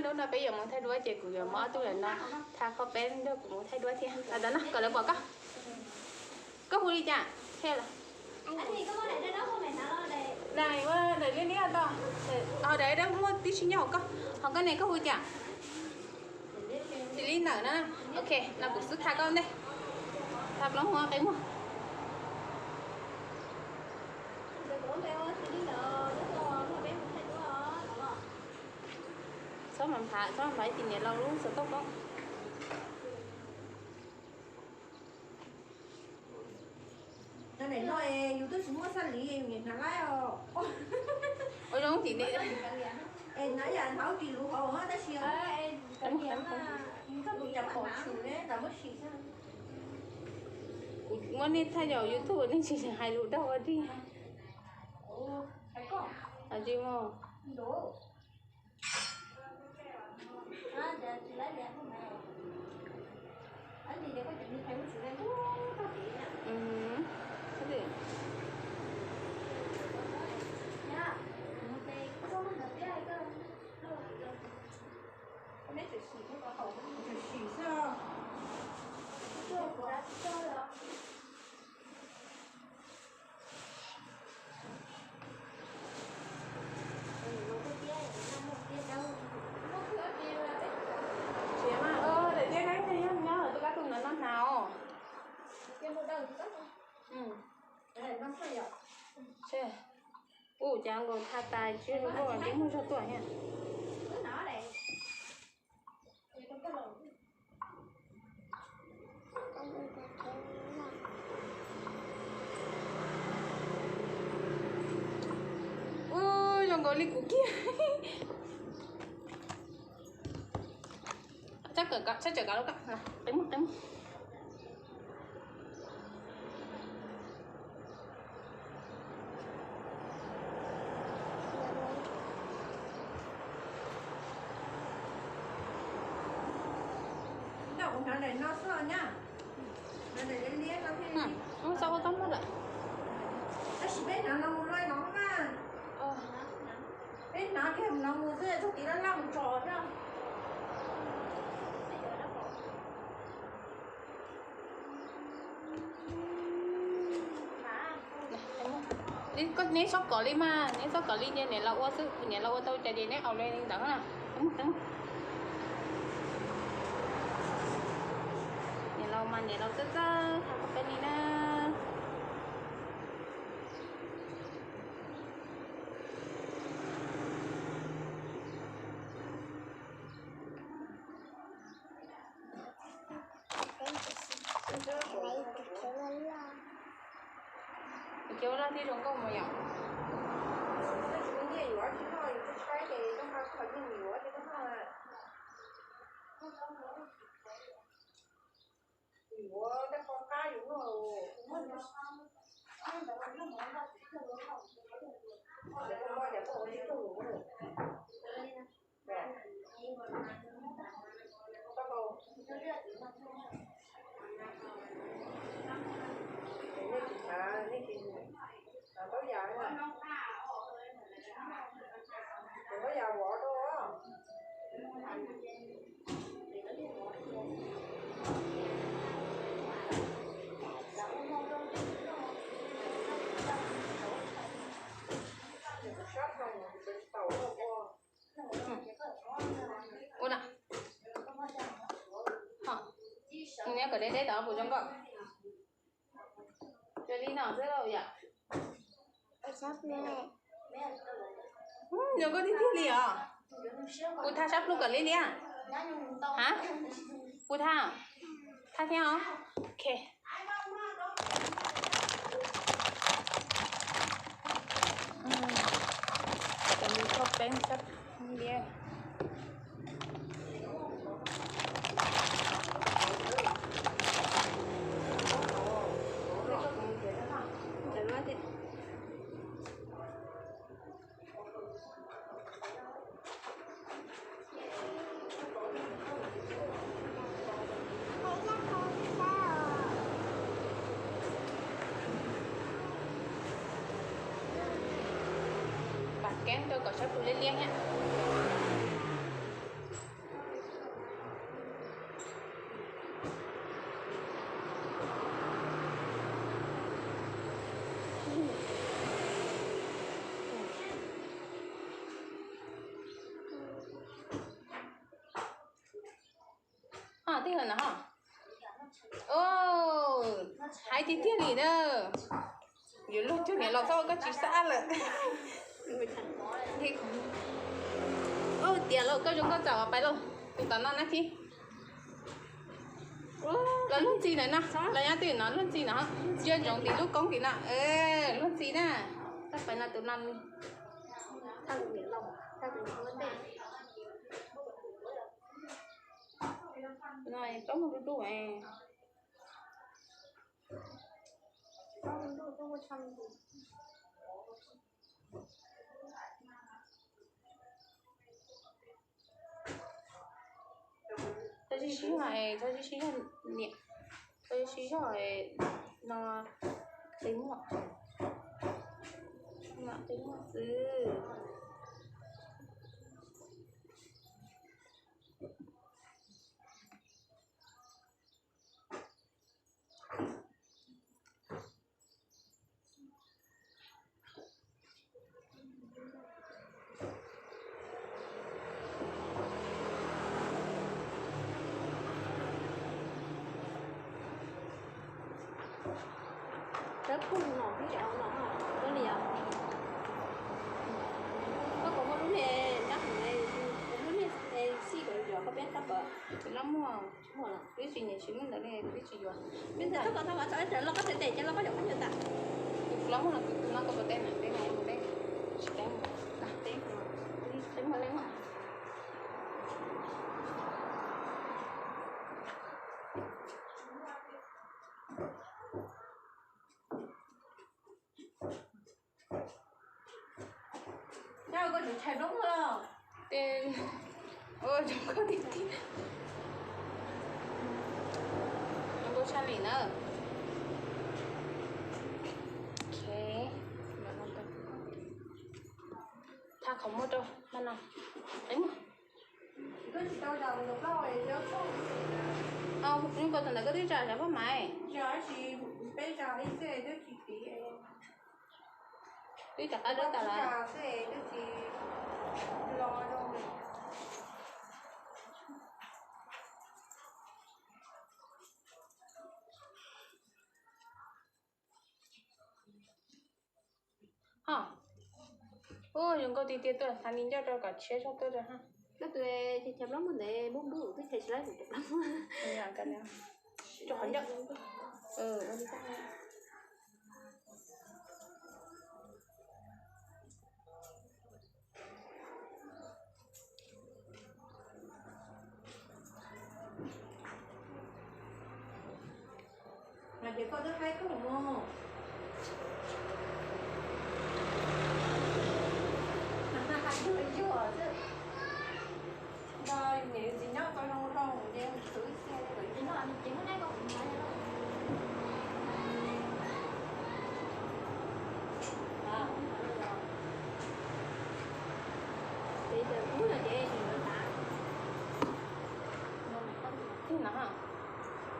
Hnub no peb yuav mus thaij duab ces kuv yuav muab ob tug daim no tha kho peb nrog kuv mus thaij duab thiab. Lam tau no kom lawv pom koj. Koj hu li cas? Daim ua daim liab liab tau. Daim dab muaj tib si nyob hauv koj. Ho koj ne koj hu cas? Tsis li ntawm na. Ok, no kuv xub tha koj ntej. Tha plaub hau qe muag. Txhob mas nphav, txhob mas nphav ib tim niam laus lub xov tooj koj. Yus twb tsis muaj xab lis yus niam hnav laib os. Ua zoo tim ne. Es hnav yam hnav ua ris luv hauv tab sis yus txoj lus cas pom tshwm ne, muab sim. Kuv muab nej thaij yam YouTube nej tsis hais lus dag ua dij. Tsis mus. Daim tiab nab nyob nyob tus kab tus ntawd no hnav os. Ua cas nkaus tha tas tsis zoo nkauj li muaj zog tuaj thiab. Ua zoo nkaus li kuv kiag. Sab kawm, sab kawm kav lub koj, qe muag, qe muag. Noj kuv hnov daim no xwb os nyab. Hnov daim liab liab no thiaj li. Tab sis peb hnov no mus luaj no mas. Peb hnov kiag no mus xwb txog tid laj laj mus tso thiab. Neb txhob kov li mas, neb txhob kov li ces niam laus ua xwb, niam laus ua tau cas ces neb aus li ntawd na. Niam laus mas niam laus txawj txawj hais qhov peb li na. Tus khiav ua laj thiab zoo nkauj mus yom. Ua na. Neb kom deb deb tau puas zoo nkauj? Li no xwb lauj yom. Zoo nkauj tiag tiag li os. Kuv tha sab plhu kom liab liab. Ha? Kuv tha. Tha thiab os. Ok. Cov li thauj peeb sab liab. Pam keeb rau kom sab plhu liab liab thiab. Hais tiag tiag li na. Yuav luag cuag niam laus txhob ua koj tsis xav lawm. Tias lauj, koj zoo nkauj txaus pais lauj. Tus tom no na Khib. Los luag ntxhi ntawm no, los nyob twj ywm no luag ntxhi no. Ntsia ntsoov tim lub koob tim no, luag ntxhi na. Tab pais no tus no, thaj tus niam laus, thaj tus niam ua ntej. Tus no plaub muag du du. Txhob sib sib zog, txhob sib sib zog niam, txhob sib sib zog no, qi muag, qi muag xwb. Rab phum no, koj li, koj puas muaj lub niag, lub niag xij kom yog koj peb rab pom? Lab muaj. Twb tsis nyiam siv lub ntawd li, twb tsis yuav. Twb tsis tau, tau, tau, tau, los koj tseem tseem ces los koj yuav koj nyuam tas. Tus lab muaj no, tus no koj puas teb na, teb na, teb, tsis teb, teb, teb muaj leej mas. Ces, ua zoo nkauj tiag tiag. Zoo nkauj tshaj li na. Ok. Thaj qhov muag rau, no no. Nws koj tus ntawd koj twb tsa xyov Phaj Maiv. Twb rov qab dua tas lawm. Ho. Ua zoo nkauj tiag tiag, tuaj thav ni ncauj rau kom tshiab zog tuaj rau ha. Koj tus chaw plaub muag ntawd npub npub twb chaw tsis laib tus chaw plaub muag. Rau qhov ncauj. Mas ces koj twb haib kawg mus. Mas hais yuag yuag xwb. Nto niam txiv nyob tau zoo zoo ces khwv xia li lawm.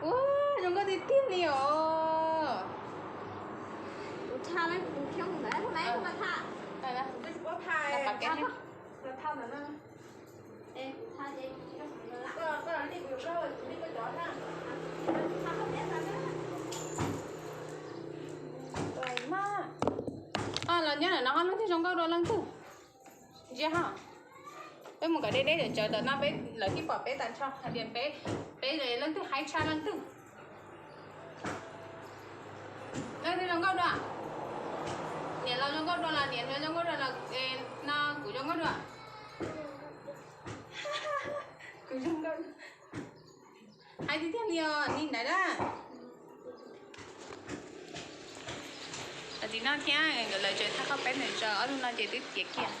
Ua zoo nkauj tiag tiag li os. Kuv tha lawm, kuv khiab mus ntawd, tus na kuv tha. Los nyob ntawm no ho leej twg zoo nkauj dua leej twg? Ntsia ho. Peb mus kom deb deb, tsawv ntawm no peb lawv thiaj pom peb tag nrho hais tias peb, peb leej twg haib tshaj leej twg. Leej twg zoo nkauj dua? Niam laus zoo nkauj dua los niam hluas zoo nkauj dua los no kuv zoo nkauj dua? Kuv zoo nkauj. Hais tiag tiag li os, nim ntawd na. Tim no thiab nkawd lawv tseem thaj qhov peb ntawd tso, ob tug no ces twb tiav kiag.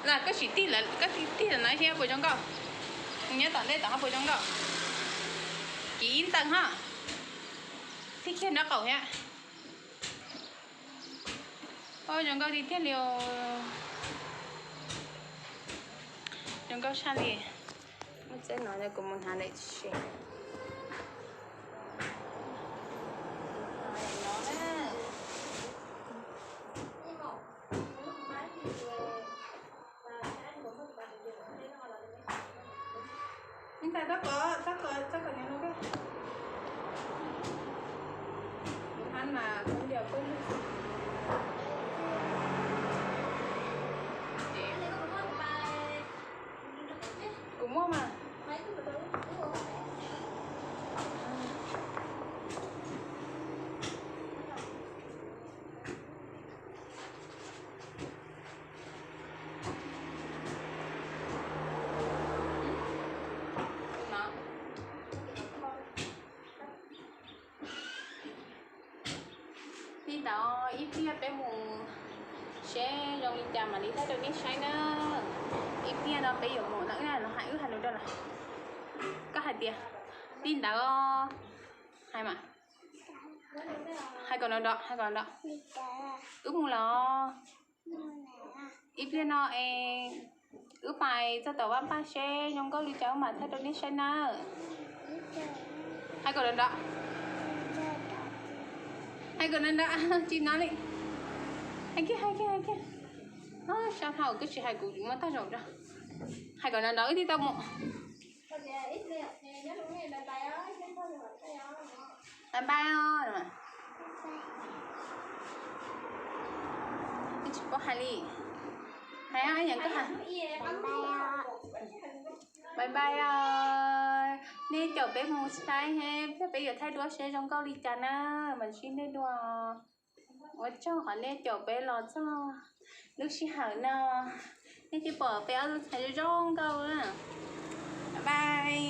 Los koj sim tig lawv, koj tig lawv no thiab puas zoo nkauj? Nyob tom ntej tod ho puas zoo nkauj? Kiv ib ntxees ho. Tig kiag nraub qaum thiab. Ua zoo nkauj tiag tiag li os. Zoo nkauj tshaj li. Muaj txeb no kuv mus hnav daim tshis. Ib Txhob kov, txhob kov, txhob kov niam no. Kuv hab mas kuv ntiam peb lug. Kuv muaj mas. Li ntawd ib pliag peb mus seb zoo li cas mam li thaij rau nej saib na. Ib pliag no peb yuav mus no, wb hais lus rau lawv. Koj hais tias, li ntawd, hais mas, hais kom nrov nrov, hais kom nrov nrov. Wb mus los. Ib pliag no es wb pais txog tom vaj paj seb zoo nkauj li cas wb mam thaij rau nej saib nawb. Hais kom nrov nrov. Hais kom nrov nrov, tsis hnov li. Hais kiag, hais kiag, hais kiag. Sab thaum koj tsis hais kuv muab tag zaum rau. Hais kom nrov nrov wb thiaj tau mus. Bye bye os. Tsis paub hais li. Hais os, ib yam koj hais. Bye bye os. Nej caum peb mus saib, peb yuav thaij duab seb zoo nkauj li cas na, mam ntsib nej dua. Ua tsaug qhov nej caum peb los txog lub sij hawm no, nej thiaj pom peb ob tug ntxhais zoo nkauj. Bye bye.